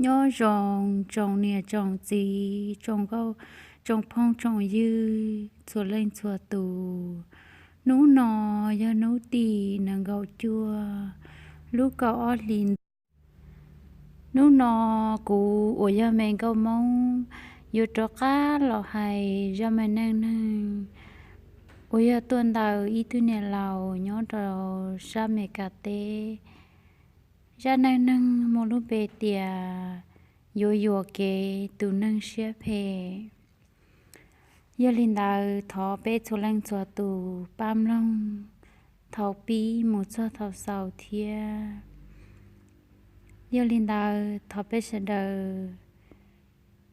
Nyob zoo tsoom niam tsoom txiv, tsoom nkauj, tsoom phooj tsoom ywg txhua leej txhua tus. Hnub no yog hnub tim nees nkaum cuaj lub kaum ob hlis ntuj. Hnub no kuv uas yog me nkauj Hmoob yuav rov qab los hais zaj me neej neeg uas yog tuaj ntawm ib tug niam laus nyob rau sab Meskas teb. Zaj neej neeg muaj lub npe tias yuav yuam kev tus neeg siab phem. Yog li ntawd thov peb txhua leej txhua tus pab mloog thaum pib mus txog thaum xaus thiab. Yog li ntawd thov peb sawv daws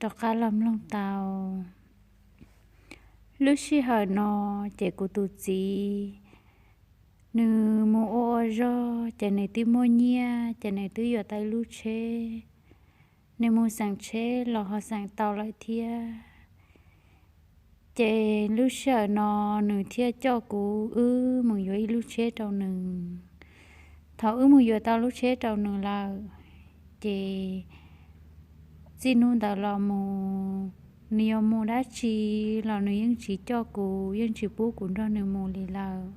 rov qab los mloog tau. Lub sij hawm no ces kuv tus txiv nws mus ua ua zog ces nws twb muaj nyiaj ces nws twb yuav tau ib lub tsheb. Nws mus xeem tsheb los ho xeem tau lawm thiab. Ces lub sij hawm no nws thiaj coj kuv wb mus yuav ib lub tsheb rau nws. Thaum wb mus yuav tau lub tsheb rau nws lawm, ces txij hnub ntawd los mus, nws yuav mus dab tsi los nws yeej tsis coj kuv, yeej tsis pub kuv nrog nws mus li lawm.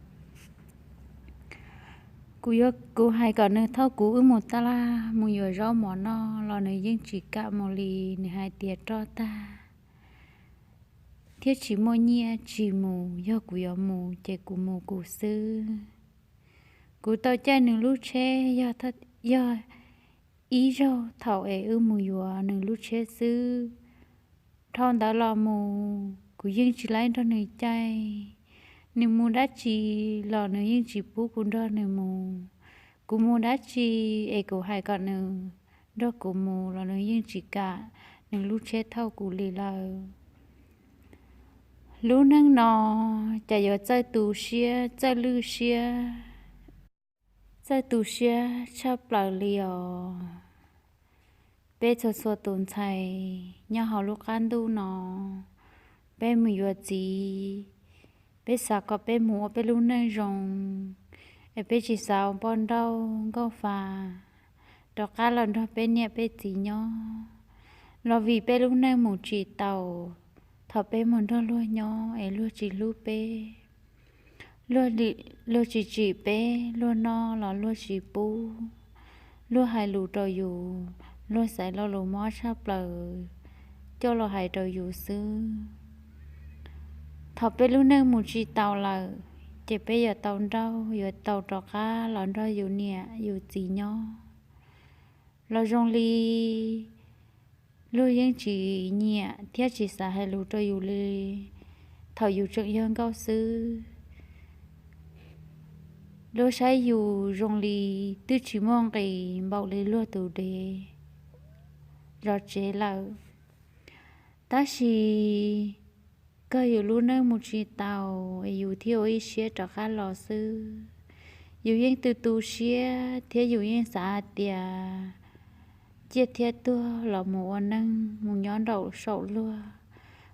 Kuv yuav, kuv hais kom nws thauj kuv wb mus taj laj mus yuav zaub mov noj los nws yeej tsis kam mus li, nws hais tias roj tag thiab tsis muaj nyiaj tsis mus, yog kuv yuav mus ces kuv mus kuv xwb. Kuv tau caij nws lub tsheb yog, yog ib zaug thaum es wb mus yuav nws lub tsheb xwb. Dhau ntawd los mus kuv yeej tsis laib nrog nws caij. Nws mus dab tsi los nws yeej tsis pub kuv nrog nws mus. Kuv mus dab tsi es kuv hais kom nws nrog kuv mus los nws yeej tsis kam, nws lub tsheb thauj kuv li lawm. Lub neej no cas yuav txawj tu siab txawj lwj siab, txawj tu siab tshaj plaws li os. Peb txhua txhua tus ntxhais nyob hauv lub qab ntuj no, peb mus yuav txiv, peb xav kom peb mus ua peb lub neej zoo, es peb tsis xav ua poj nrauj nkauj fa rov qab los nrog peb niam peb txiv nyob, los vim peb lub neej mus tsis tau. Thaum peb mus nrog luag nyob es luag tsis hlub peb, luag tsis tsim peb, luag noj los luag tsis pub, luag hais lus rau yus, luag xaiv lo lus mob tshaj plaws coj los hais rau yus xwb. Thaum peb lub neej mus tsis tau lawm, ces peb yuav tau nrauj, yuav tau rov qab los nrog yus niam yus txiv nyob los zoo li luag yeej tsis nyiam thiab tsis xav hais lus rau yus li thaum yus tseem yog nkauj xwb. Luag saib yus zoo li twb tsis muaj nqis npaum li luag tus dev zov tsev lawm. Tab sis kawg yus lub neej mus tsis tau, yus thiaj ua ib siab rov qab los xwb. Yus yeej tu tu siab thiab yus yeej xav hais tias ciaj thiab tuag los mus ua neej mus nyob nraum saum luag,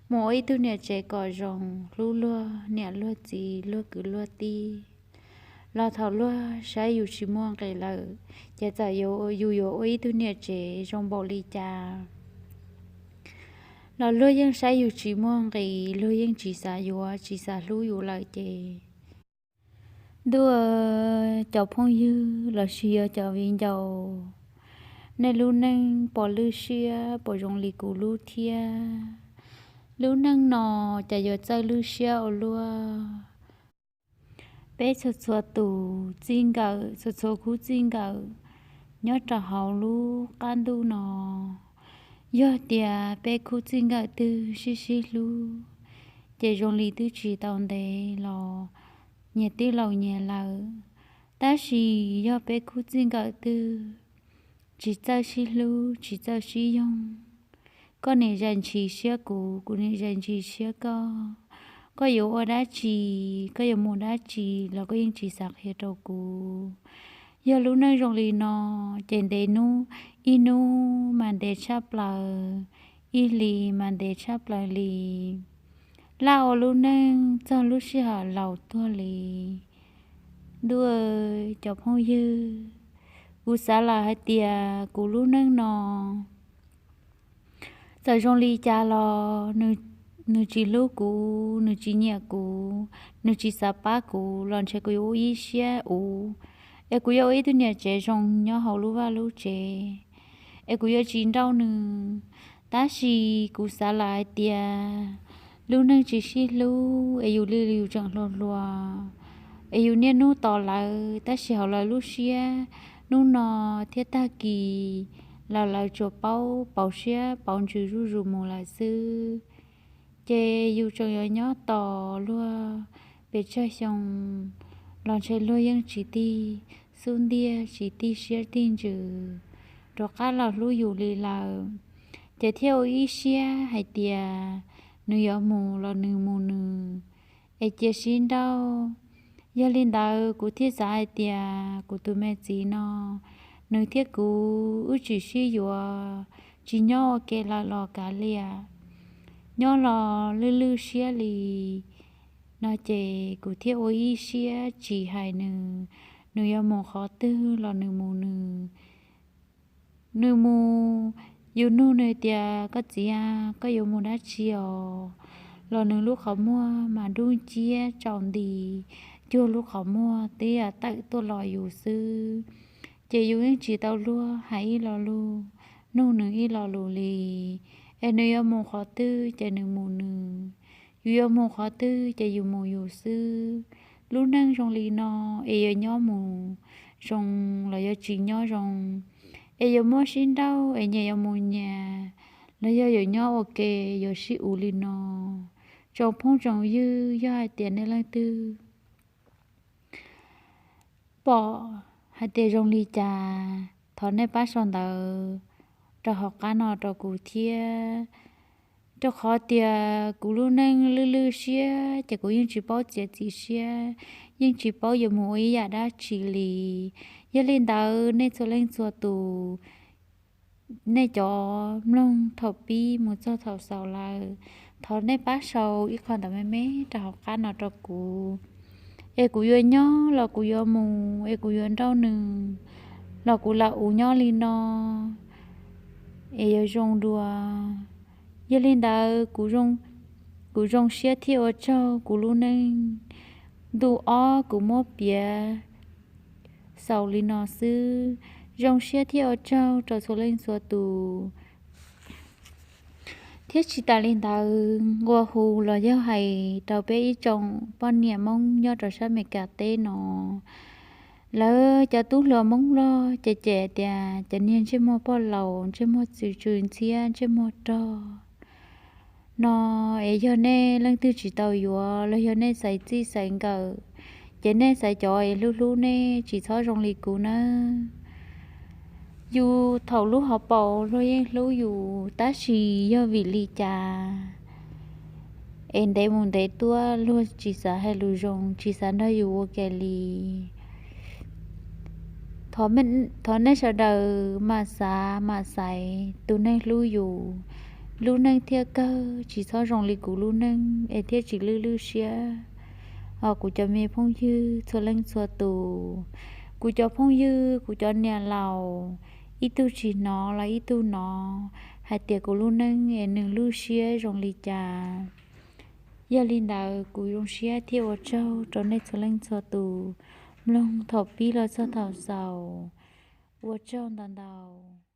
mus ua ib tug niam tsev kom zoo, hlub luag niam luag txiv luag kwv luag tij. Los thaum luag saib yus tsis muaj nqis lawm, ces txawm yus yuav ua ib tug niam tsev zoo npaum li cas los luag yeej saib yus tsis muaj nqis, luag yeej tsis xav yuav tsis xav hlub yus lawm ces. Ntuj, cov phooj ywg los sis yog cov viv ncaus, nej lub neej puas lwj siab puas zoo li kuv lub thiab? Lub neej no cas yuav txawj lwj siab ua luaj. Peb txhua txhua tus txij nkawm, txhua txhua khub txij nkawm nyob rau hauv lub qab ntuj no, yog tias peb khub txij nkawm twg sib sib hlub, ces zoo li twb tsis tau ntev los nyias twb laus nyias lawm. Tab sis yog peb khub txij nkawm twg tsis txawj sib hlub tsis txawj sib yoog, koj niam zais ntshis siab kuv, kuv niam zais ntshis siab koj, koj yuav ua dab tsi, koj yuav mus dab tsi los koj yeej tsis xav qhia rau kuv. Yog lub neej zoo li no, ces ntev hnub, ib hnub mas ntev tshaj plaws, ib hlis mas ntev tshaj plaws li. Laj ua lub neej txog lub sij hawm laus tuag li. Ntuj, cov phooj ywg, kuv xav lawm hais tias kuv lub neej no Txawm zoo li cas los nws tsis hlub kuv, nws tsis nyiam kuv, nws tsis xav pab kuv los ntshe kuv yuav ua ib siab uv, es kuv yuav ua ib tug niam tsev zoo nyob hauv lub vaj lub tsev, es kuv yuav tsis nrauj nws. Tab sis kuv xav lawm hais tias lub neej tsis sib hlub es yus li yus tseem hluas hluas, es yus niaj hnub tos lawv, tab sis hauv lawv lub siab hnub no thiab tag kis los lawv tsuas paub pauv siab pauv ntsws zuj zus mus lawm xwb. Ces yus tseem yuav nyob tos luag pes tsawg xyoo los ntshe luag yeej tsis tig xub ntiag tsis tig siab tig ntsws rov qab los hlub yus li lawm. Ces thiaj ua ib siab hais tias nws yuav mus los nws mus nws, es cia sib nrauj. Yog li ntawd kuv thiaj xav hais tias kuv tus me txiv no, nws thiab kuv wb tsis sib yuav, tsis nyob ua ke lawm los kav liam, nyob los lwj lwj siab li no ces kuv thiaj ua ib siab tsis hais nws, nws yuav mus qhov twg los nws mus nws. Nws mus, yus nug nws tias, koj txiv, koj yuav mus dab tsi os? Los nws lub qhov muag mas dub nciab tsaus nti, cuag lub qhov muag twb tawm tuaj los yus xwb. Ces yus yeej tsis tau luag hais ib lo lus, nug nws ib lo lus li, es nws yuav mus qhov twg ces nws mus nws, yus yuav mus qhov twg ces yus mus yus xwb. Lub neej zoo li no, es yuav nyob mus zoo los yuav tsis nyob zoo, es yuav muab sib nrauj es nyias yuav mus nyias, los yog yuav nyob ua ke yuav sib uv li no. Tsoom phooj tsoom ywg, yog hais tias nej leej twg pom hais tias zoo li cas, thov nej pab sau ntawv rau hauv qab no rau kuv thiab. Rau qhov tias kuv lub neej lwj lwj siab ces kuv yeej tsis paub txiav txim siab, yeej tsis paub yuav mus ua ib yam dab tsi li. Yog li ntawd nej txhua leej txhua tus, nej cov mloog thaum pib mus txog thaum xaus lawm, thov nej pab sau ib qho ntawv me me rau hauv qab no rau kuv, es kuv yuav nyob los kuv yuav mus, es kuv yuav nrauj nws los kuv lam uv nyob li no, es yuav zoo dua. Yog li ntawd, kuv zoo siab thiab ua tsaug kuv lub neej ntu ob kuv muab piav xaus li no xwb. Zoo siab thiab ua tsaug rau txhua leej txhua tus. Thiab tsis tas li ntawd, nqua hu los yog hais rau peb ib tsoom poj niam Hmoob nyob rau sab Amelikas teb no, lawv cov tub hluas Hmoob Nplog ces cem tias cov niag ntsej muag poj laus, ntsej muag tsw tsw ntxhiab, ntsej muag rog no, es yog nej leej twg tsis tau yuav los yog nej xaiv txij xaiv nkawm, ces nej xaiv cov es hlub hlub nej, tsis txhob zoo li kuv nawb. Yus thaum lub hauv paus luag yeej hlub yus, tab sis yog vim li cas es ntev mus ntev tuaj luag tsis xav hais lus zoo, tsis xav nrog yus ua ke li. Thov nej sawv daws mam xav mam xaiv tus neeg hlub yus. Lub neej thiaj kawg, tsis txhob zoo li kuv lub neej es thiaj tsis lwj lwj siab. Ho kuv cov me phooj ywg txhua leej txhua tus, kuv cov phooj ywg, kuv cov niam laus, ib tug tsis hnov los ib tug hnov hais tias kuv lub neej es nws lwj siab zoo li cas. Yog li ntawd, kuv zoo siab thiab ua tsaug rau nej txhua leej txhua tus mloog thaum pib los txog thaum xaus. Ua tsaug ntau ntau.